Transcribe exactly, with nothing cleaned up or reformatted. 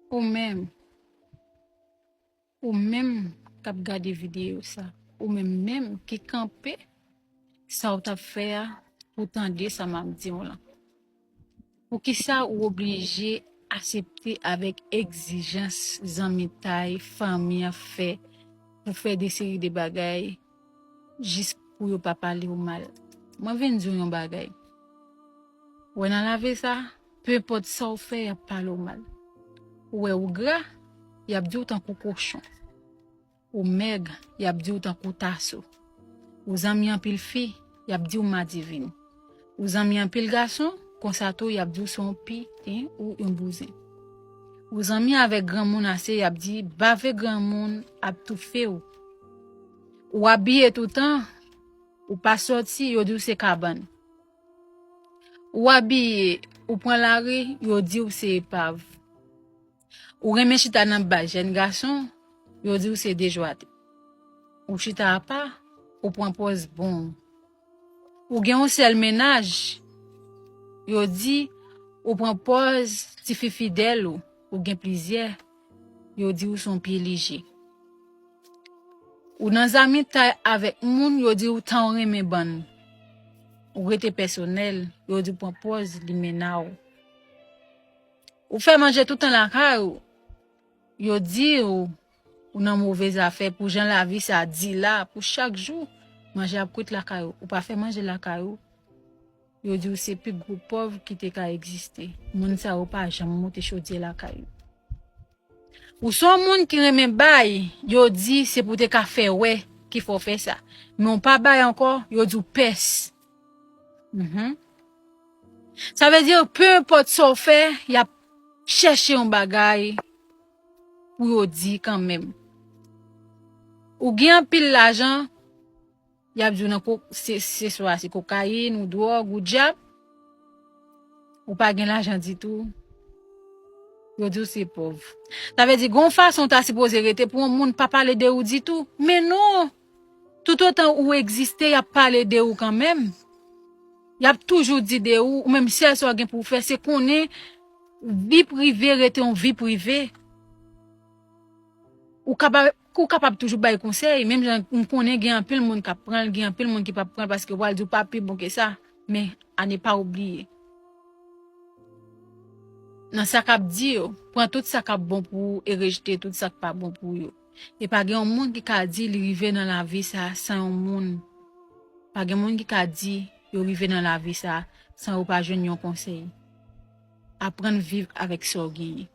Ou menm, ou menm k ap gade videyo sa, ou menm menm ki kanpe sa w t ap fè a pou tande sa m ap di w lan. Poukisa ou oblije aksepte avèk egzijans zanmitay, fanmi an fè pou fè de seri de bagay jis pou yo pa pale w mal? Mwen vin di w yon bagay. Ou wè nan lavi sa, pe enpòt sa w fè, y ap pale w mal. Ou wè ou gra, y ap di w tankou kochon. Ou mèg, y ap di w tankou taso. Ou zanmi anpil fi, y ap di w madivin. Ou zanmi anpil gason, konsa tou y ap di w se yon piten ou yon bouzen. Ou zanmi avèk granmoun ase, y ap di bave granmoun ap toufe w. Ou abiye toutan, ou pa sòti, yo di w se kabann. Ou abiye, ou pran lari, yo di w se epav. Ou renmen chita nan bal jèn gason, yo di w se dejwate. Ou chita apa, ou pran pòz bon. Ou gen yon sèl mennaj, yo di ou pran pòz tifi fidèl ou, ou gen plizyè, yo di w se yon pye lije. Ou nan zanmitay avèk moun, yo di w tan w renmen bann. Ou rete pèsonèl, yo di w pran pòz limena w. Ou fè manje toutan lakay ou, yo di w ou nan move zafè pou jan lavi sa di la, pou chak jou manje ap kwit lakay ou, ou pa fè manje lakay ou, yo di w se pi gwo pòv ki te ka egziste. Moun sa yo pa janm moute chodyè lakay ou. Ou se yon moun ki renmen bay, yo di se pou te ka fè wè ki fè w fè sa. Men w pa bay ankò, yo di w pès. Mhm. Sa vle di, pe enpòt sa w fè, y ap chèche yon bagay pou yo di kanmenm. Ou gen anpil lajan, y ap di w nan ko-, se, se swa se kokayin, ou dwòg, ou dyab, ou pa gen lajan ditou, yo di w se pòv. Sa vle di, gon fason w ta sipoze rete pou yon moun pa pale de ou ditou. Men non! Toutotan ou egziste, y ap pale de ou kanmenm. Y ap toujou di de ou, ou menm sèl sa w gen pou w fè, se konnen vi prive rete yon vi prive. Ou kapab, ou kapab toujou bay konsèy, menm jan m konnen gen anpil moun k ap pran l, gen anpil moun ki p ap pran l paske yo pral di w pa pi bon ke sa. Men, à ne pas oublier. Nan sa k ap di yo, pran tout sa k ap bon pou ou e rejte tout sa k pa bon pou yo. E pa gen yon moun ki ka di li rive nan lavi sa a san yon moun. Pa gen moun ki ka di yo rive nan lavi sa a san yo pa jwenn yon konsèy. Aprann viv avèk sa w genyen.